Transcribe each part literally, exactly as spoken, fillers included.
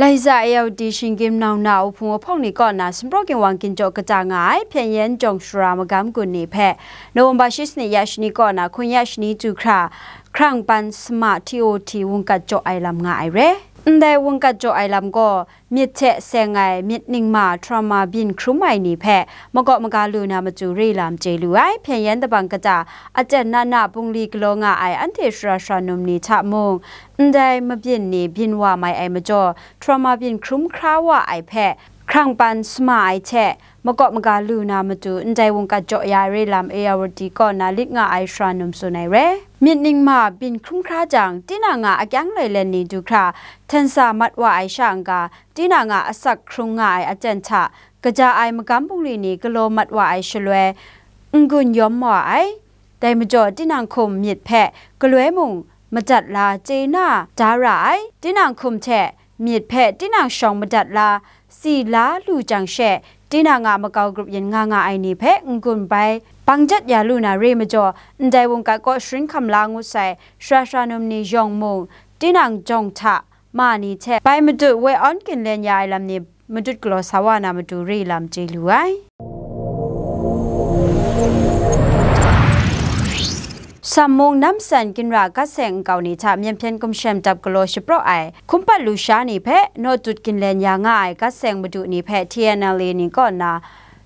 Bai za A R D shinggyim nau na uhpung uhpawng ni kaw na sumpraw ginwang ginjaw kata nga ai hpyen yen jawng shara magam gun ni hpe November shi sanit ya shani kaw na hkun ya shani tu hkra, hkrang pan sama T O T wungkat jaw ai lam nga ai re. Ndai wungkat jaw ai lam gaw, myit hte seng ai myit ningma trauma byin hkrum ai ni hpe makaw maga lu na matu re lam chye lu ai hpyen yen dabang kata, aten na na bungli galaw nga ai anhte shara shara num ni hta mung, ndai mabyin ni byin wa mai ai majaw, trauma byin hkrum hkra wa ai hpe hkrang pan sama ai hte makaw maga lu na matu ndai wungkat jaw ya ai re lam A R D kaw na lit nga ai shara num tsun ai re. Myit ningma byin hkrum hkra jang, tinang a akyang lailen ni du hkra, hten sa mat wa ai sha n-ga, tinang a asak hkrung nga ai aten hta, kaja ai magam bungli ni galaw mat wa ai shaloi, n-gun yawm wa ai. Dai majaw, tinang hkum myit hpe galoi mung madat la chye na da ra ai. Tinang hkum hte myit hpe tinang shawng madat la si la lu jang she, tinang a makau grup yin nga nga ai ni hpe n-gun bai bang jat ya lu na re majaw, ndai wungkat kaw sharin hkam la ngut sai, shara shara num ni yawng mung, tinang jawng hta ma ni hte bai madut woi awn ginlen ya ai lam ni madut galaw sa wa na matu re lam chye lu ai. Sammung namsan ginra gat seng nkau ni hta myen hpyen gumshem dap galaw shapraw ai hkumpat lusha ni hpe naw tut ginlen ya nga ai gat seng madu ni hpe T N L A ni kaw na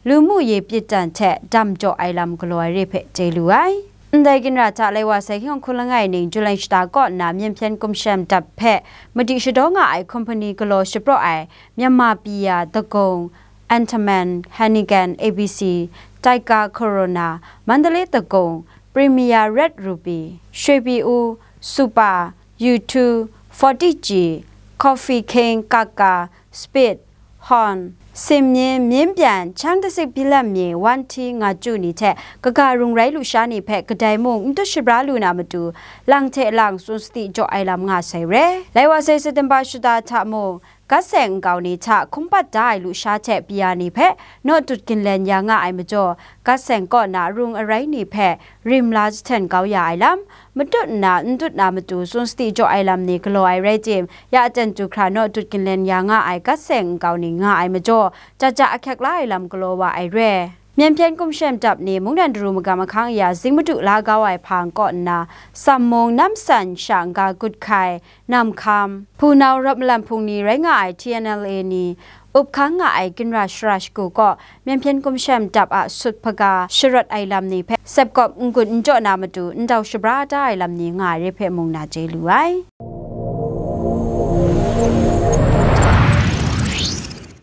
lu mu ye pyit dan hte dam jaw ai lam galaw ai re hpe chye lu ai. Ndai ginra hta lai wa sai hkying hkun langai ning July shata kaw nna myen hpyen gumshem dap hpe madi shadaw nga ai hkumpani galaw shapraw ai Myanmar Pia, Dagong, Andaman, Hanigan, A B C, Taika Corona, Mandalay Dagong, Premier Red Ruby, Shwe Pi U, Supa, U two, Forty G, Coffee King, Kaka, Speed, Horn, Simnyin, Myinbyan, Chang Dasik Bilam Mye, Wan Ti, Nga Ju ni hte kaga rung rai lusha ni hpe kadai mung n tut shabra lu na matu, lang hte lang tsun sadi jaw ai lam nga sai re. Lai wa sai September shata hta mung, gat seng nkau ni hta hkumpat da ai lusha hte pia ni hpe naw tut ginlen ya nga ai majaw, gat seng kaw na arung arai ni hpe rim la jahten kau ya ai lam, matut nna n tut na matu tsun sadi jaw ai lam ni galaw ai rai tim, ya aten du hkra naw tut ginlen ya nga ai gat seng nkau ni nga ai majaw, ja ja ahkyak la ai lam galaw wa ai re. Myen hpyen gumshem dap ni mungdan daru magam ahkang aya zing madu la kau ai hpang kaw nna, Sammung namsan sha n-ga gut hkai, Namhkam, Hpunau rawt malam hpung ni rai nga ai T N L A ni up hkang nga ai ginra shara shagu kaw myen hpyen gumshem dap a sut hpaga sharawt ai lam ni hpe sepkawp n-gun n jaw na matu ndau shabra da ai lam ni nga ai re hpe mung na chye lu ai.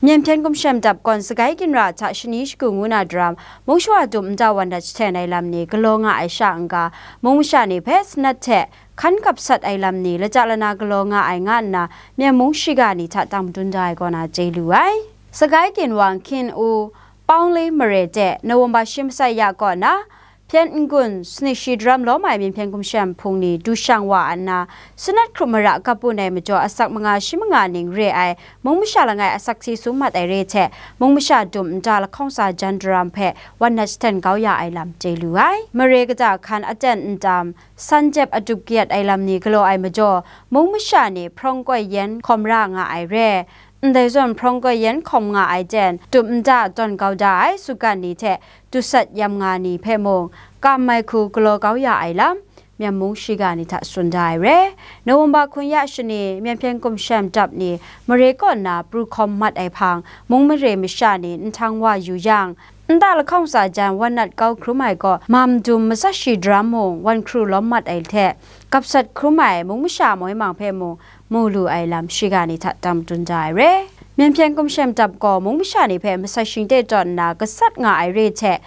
Myen hpyen gumshem dap gawn Sagai ginra hta shani shagu ngu na daram, mung shawa dum nta wan dat jahten ai lam ni galaw nga ai sha n-ga, mung masha ni hpe sanat hte hkan gap sat ai lam ni lata lana galaw nga ai nga nna, myen mung shiga ni hta tang madun da ai kaw na chye lu ai. Sagai ginwang Hkin U, Paung Lei mare de November shi masai ya kaw na, hpyen n-gun sanit shi daram lawm ai myen hpyen gumshem hpung ni du shang wa nna, sanat hkrup mara gap bun ai majaw asak manga shi manga ning re ai mung masha langai asak si sum mat ai re hte, mung masha dum nta lahkawng tsa jan daram hpe wan nat jahten kau ya ai lam chye lu ai. Mare kata hkan aten n tam, san jep adup kayat ai lam ni galaw ai majaw, mung masha ni hprawng koi yen hkawm ra nga ai re. Ndai zawn hprawng koi yen hkawm nga ai jen, dum nta tawn kau da ai sugan ni hte dusat yam nga ni hpe mung, kam ai hku galaw kau ya ai lam, myen mung shiga ni hta tsun da ai re. November hkun ya shani, myen hpyen gumshem dap ni mare kaw nna pru hkawm mat ai hpang, mung mare masha ni nhtang wa yu yang, nta lahkawng tsa jan wan nat kau hkrum ai gaw, mam dum matsat shi daram mung wan hkru lawm mat ai hte, gap sat hkrum ai mung masha moi mang hpe mung mu lu ai lam shiga ni hta tang madun da ai re. Myen hpyen gumshem dap gaw mung masha ni hpe masat shingte tawn nna gasat nga ai re hte,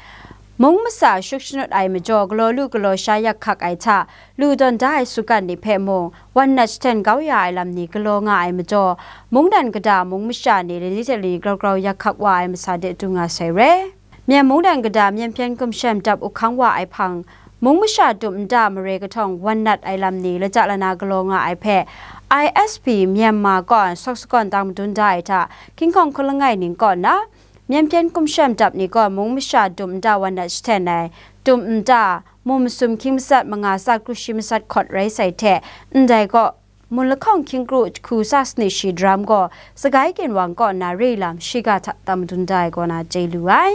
mung masa shuk shanut ai majaw galaw lu galaw sha yak hkak ai hta, lu tawn da ai sugan ni hpe mung, wan nat jahten kau ya ai lam ni galaw nga ai majaw, mungdan kata mung masha ni lani hte lani grau grau yak hkak wa ai masa de du nga sai re. Myen mungdan kata myen hpyen gumshem dap up hkang wa ai hpang, mung masha dum nta mare kahtawng wan nat ai lam ni lata lana galaw nga ai hpe, I S P Myanmar kaw sawk sakawn tang madun da ai hta, hkying hkawng hkun langai ning kaw nna, myen hpyen gumshem dap ni gaw mung masha dum nta wan nat jahten ai, dum nta, mu masum hkying matsat manga tsa kru shi matsat hkawt rai sai hte, ndai gaw, Mun lahkawng hkying kru jahku tsa sanit shi daram gaw Sagai ginwang kaw nna re lam shiga hta tam madun da ai kaw na chye lu ai.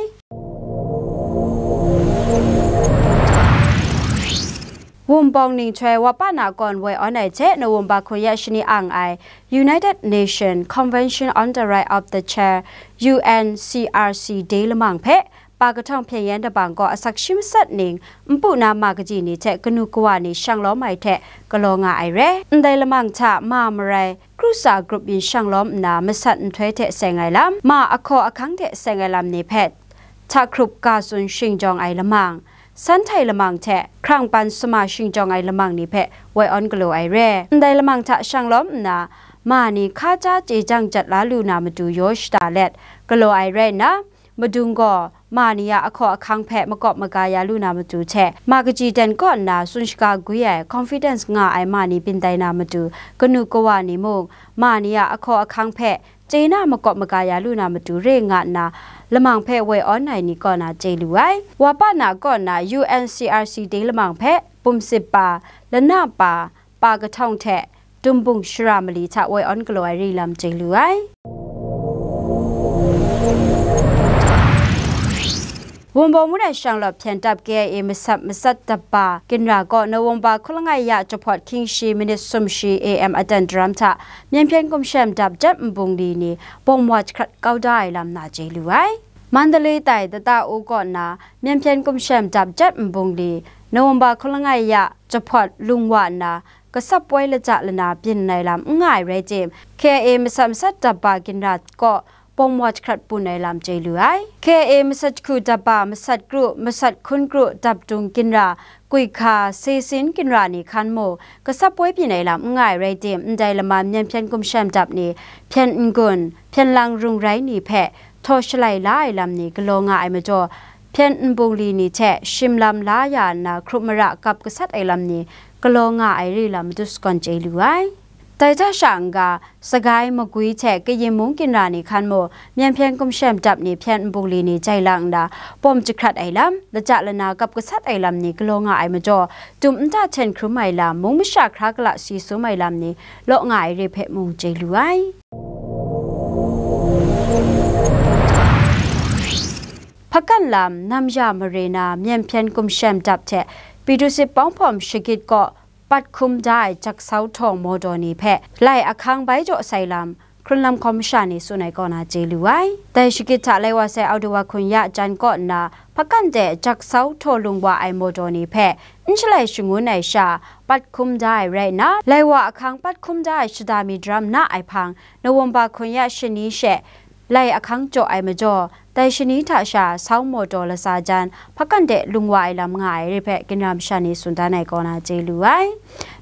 Wumbawng ninghtoi Wapana kawn woi awn ai hte November hkun ya shani ang ai United Nation Convention on the Right of the Child, U N C R C Day lamang hpe pa kahtawng hpyen yan dabang gaw asak shi masat ning npu na ma kaji ni hte kanu kawa ni shang lawm ai hte galaw nga ai re. Ndai lamang hta ma marai kru tsa grup yin shang lawm nna masat nhtoi hte seng ai lam, ma ahkaw ahkang hte seng ai lam ni hpe hta hkrup ga tsun shing jawng ai lamang, san htai lamang hte hkrang pan suma shing jawng ai lamang ni hpe woi awn galaw ai re. Ndai lamang hta shang lawm nna, ma ni hka ja chye jang jat la lu na matu yaw shada let galaw ai rai nna, madung gaw ma ni a ahkaw ahkang hpe makawp maga ya lu na matu hte, ma kaji ten kaw nna tsun shaga gwi ai confidence nga ai ma ni byin tai na matu kanu kawa ni mung, ma ni a ahkaw ahkang hpe chye na makawp maga ya lu na matu re nga nna, lamang hpe woi awn ai ni kaw na chye lu ai. Wapana kaw nna U N C R C Day lamang hpe bum sip pa, lana pa, pa kahtawng hte dumbung shara mali hta woi awn galaw ai re lam chye lu ai. Wumbawng mung ai shanglawt hpyen dap K I A masat masat daba ginra gaw November hkun langai ya jahpawt hkying shi minit sum shi A M adan daram hta myen hpyen gumshem dap jet nbungli ni bawm wa jahkrat kau da ai lam na chye lu ai. Mandalay tai Data U kaw na myen hpyen gumshem dap jet nbungli November hkun langai ya jahpawt lung wa nna, kasap poi laja lana byin ai lam n nga ai rai tim, K I A masat masat daba ginra kaw bawm wa jahkrat bun ai lam chye lu ai. K I A masat jahku daba, masat kru, masat hkun kru dap dung ginra, gwi hka, sesin ginra ni hkan mung, kasap poi byin ai lam n nga ai rai tim, ndai lama myen hpyen gumshem dap ni, hpyen n-gun, hpyen lang rung rai ni hpe htaw shalai la ai lam ni galaw nga ai majaw, hpyen nbungli ni hte shim lam la ya nna hkrup mara kap gasat ai lam ni galaw nga ai re lam matu sagawn chye lu ai. Dai hta sha n-ga, Sagai, Magwi hte Kayin mung ginra ni hkan mung, myen hpyen gumshem dap ni hpyen nbungli ni jai lang nna, bawm jahkrat ai lam, laja lana kap gasat ai lam ni galaw nga ai majaw, dum nta hten hkrum ai lam, mung masha hkra kala si sum ai lam ni law nga ai re hpe mung chye lu ai. Hpakan lam, nam ya mare na myen hpyen gumshem dap hte Pidusit Pawng Hpawm Shagit kaw pat hkum da ai jaksau htaw mawdaw ni hpe lai ahkang bai jaw sai lam, hkrunlam hkawm masha ni tsun ai kaw na chye lu ai. Dai shagit hta lai wa sai Audawa hkun ya jan kaw nna, hpakan de jaksau htaw lung wa ai mawdaw ni hpe n shalai shangun ai sha, pat hkum da ai rai nna, lai wa ahkang pat hkum da ai shada mi daram na ai hpang, November hkun ya shani she, lai ahkang jaw ai majaw, dai shani hta sha sau mawdaw latsa jan, hpakan de lung wa ai lam nga ai re hpe ginra masha ni tsun dan ai kaw na chye lu ai.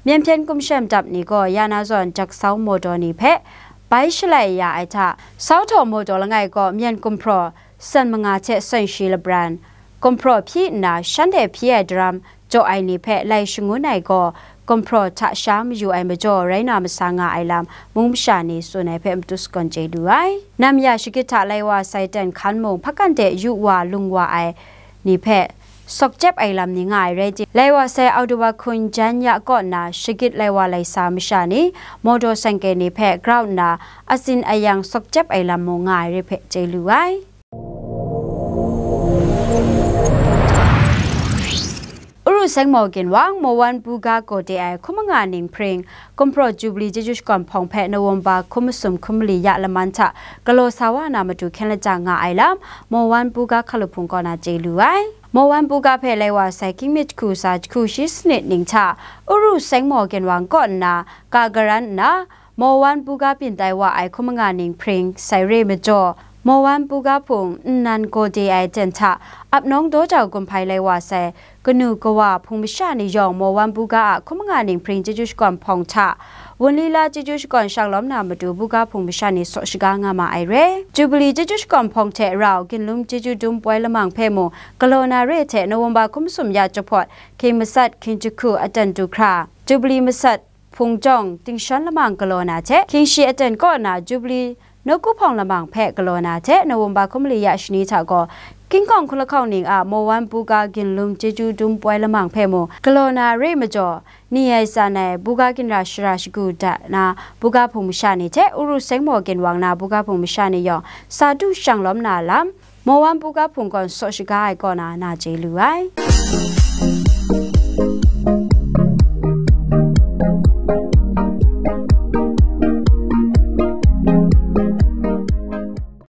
Myen hpyen gumshem dap ni gaw ya na zawn jaksau mawdaw ni hpe bai shalai ya ai hta, sau htaw mawdaw langai gaw myen gumhpraw san manga hte san shi labran, gumhpraw hpyi nna shanhte hpyi ai daram, jaw ai ni hpe lai shangun ai gaw, gumhpraw hta sha mayu ai majaw rai na masa nga ai lam, mung masha ni tsun ai hpe matu sagawn chye lu ai. Nam ya shagit hta lai wa sai ten hkan mung, hpakan de yu wa lung wa ai ni hpe sawkjep ai lam ni nga ai rai tim, lai wa sai Audawa hkun jan ya kaw nna shagit lai wa lai sa masha ni, mawdaw sengke ni hpe grau nna atsin ayang sawkjep ai lam mung nga ai re hpe chye lu ai. Uru Seng Maw Ginwang, Mawan Buga Kaw De Ai Hkum Anga Ning Hpring, Gumhpraw Jubilee Chyeju Shakawn Hpawng hpe November hkum masum hkum mali ya laman hta galaw sa wa na matu hkyen lajang nga ai lam, Mawan Buga Hkalup Hpung kaw na chye lu ai. Mawan Buga hpe lai wa sai King Myit Jahku Tsa Jahku Shi Sanit ning hta, Uru Seng Maw Ginwang kaw nna, ka garan nna, Mawan Buga byin tai wa ai hkum anga ning hpring sai re majaw, Mawan Buga hpung nnan gaw de ai ten hta, ap nawng daw jau gumhpai lai wa sai, kanu kawa hpung masha ni yawng Mawan Buga a hkum anga ning hpring chyeju shakawn hpawng hta, wunlila chyeju shakawn shang lawm na matu Buga hpung masha ni saw shaga nga ma ai re. Jubilee chyeju shakawn hpawng hte rau, ginlum chyeju dum poi lamang hpe mung galaw na re hte, November hkum sum ya jahpawt, hkying masat, hkying jahku, aten du hkra, Jubilee masat, hpung jawng, tingshawn lamang galaw na hte, hkying shi aten kaw na Jubilee nawku hpawng lamang hpe galaw na hte, November hkum mali ya shani hta gaw, King Kong hkun lahkawng ning a Mowan buga ginlum chyeju dum poi lamang hpe mung galaw na re majaw, ni ai tsan ai buga ginra shara shagu dat na buga hpung masha ni hte Uru Seng Maw ginwang na buga hpung masha ni yawng sa du shang lawm na lam, Mowan buga hpung gawn saw shaga ai kaw na na chye lu ai.